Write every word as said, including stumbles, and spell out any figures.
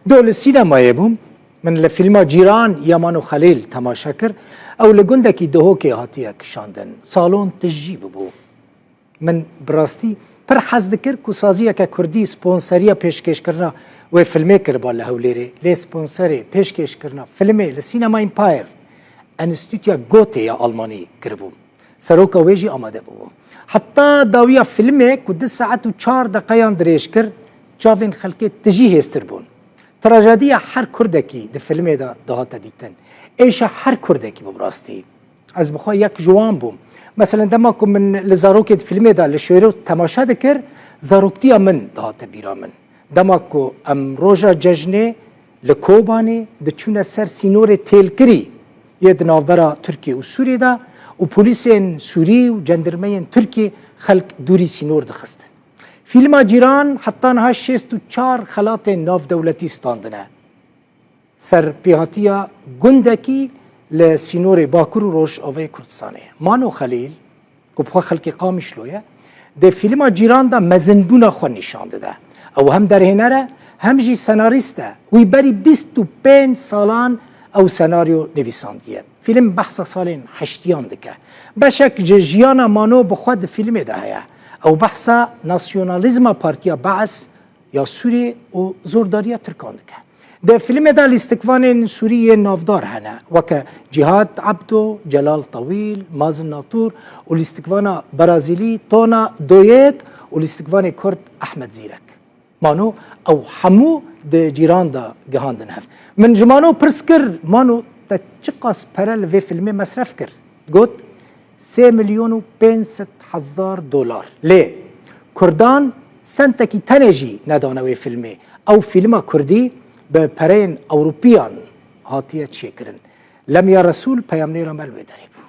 Do li sînemayê bûm. Min li fîlma Cîran ya Mano Xelîl temaşe kir. Ew li gundekî Duhokê hatiye kişandin. Salon tijî bûbû. Min bi rastî pir hez dikir ku saziyeke kurdî sponseriya pêşkêşkirina wê filmê kiriba li Hewlêrê. Lê sponserê pêşkêşkirina filmê li Cinema Empire, Enstîtuya Goethe ya Almanî, kiribû. Seroka wê jî amade bûbû. Heta dawiya filmê ku du saet û çar deqeyan dirêj kir, çavên xelkê tijî hêstir bûn. Trajediya her kurdekî di filmê de dihate dîtin. Êşa her kurdekî bû bi rastî. Ez bi xwe yek ji wan bûm. Meselen, dema ku min li zarokê di filmê de li şêro temaşe dikir, zaroktiya min dihate bîra min. Dema ku em roja cejnê li Kobanê diçûne ser sînorê têlkirî yê di navbera Tirkiye û Sûriyê de û polîsên Sûrî û cendirmeyên Tirkî xelk dûrî sînor dixistin. Fîlma Cîran heta niha şêst û çar xelatên navdewletî standine. Serpêhatiya gundekî li sînorê Bakur û Rojavayê Kurdistanê. Mano Xelîl, ku bi xwe xelkê Qamişlo ye, di fîlma Cîran de mezinbûna xwe nîşan dide. Ew hem derhêner e, hem jî senarîst e. Wî berî bîst û pênc salan ew senaryo nivîsandiye. Fîlm behsa salên heştiyan dike. Beşek ji jiyana Mano bi xwe di fîlmê de heye. Ew behsa nasyonalîzma Partiya Bees ya Sûriyê û zordariya Tirkan dike. Di filmê de lîstikvanên Sûrî yên navdar hene, weke Cîhad Ebdo, Celal Tawîl, Mazin Natûr û lîstikvana Brazîlî Tona Doyek û lîstikvanê Kurd Ehmed Zîrek. Mano ew hemû di Cîran de gihandin hev. Min ji Mano pirs kir, Mano, te çiqas pere li vê filmê mesref kir? Got, sê milyon û pênc sed hezar dolar. Lê Kurdan sentekî tenê jî nedane wê filmê. Ew fîlma Kurdî bi pereyên Ewropiyan hatiye çêkirin. Lemya Resûl peyamnêra me li wê derê bû.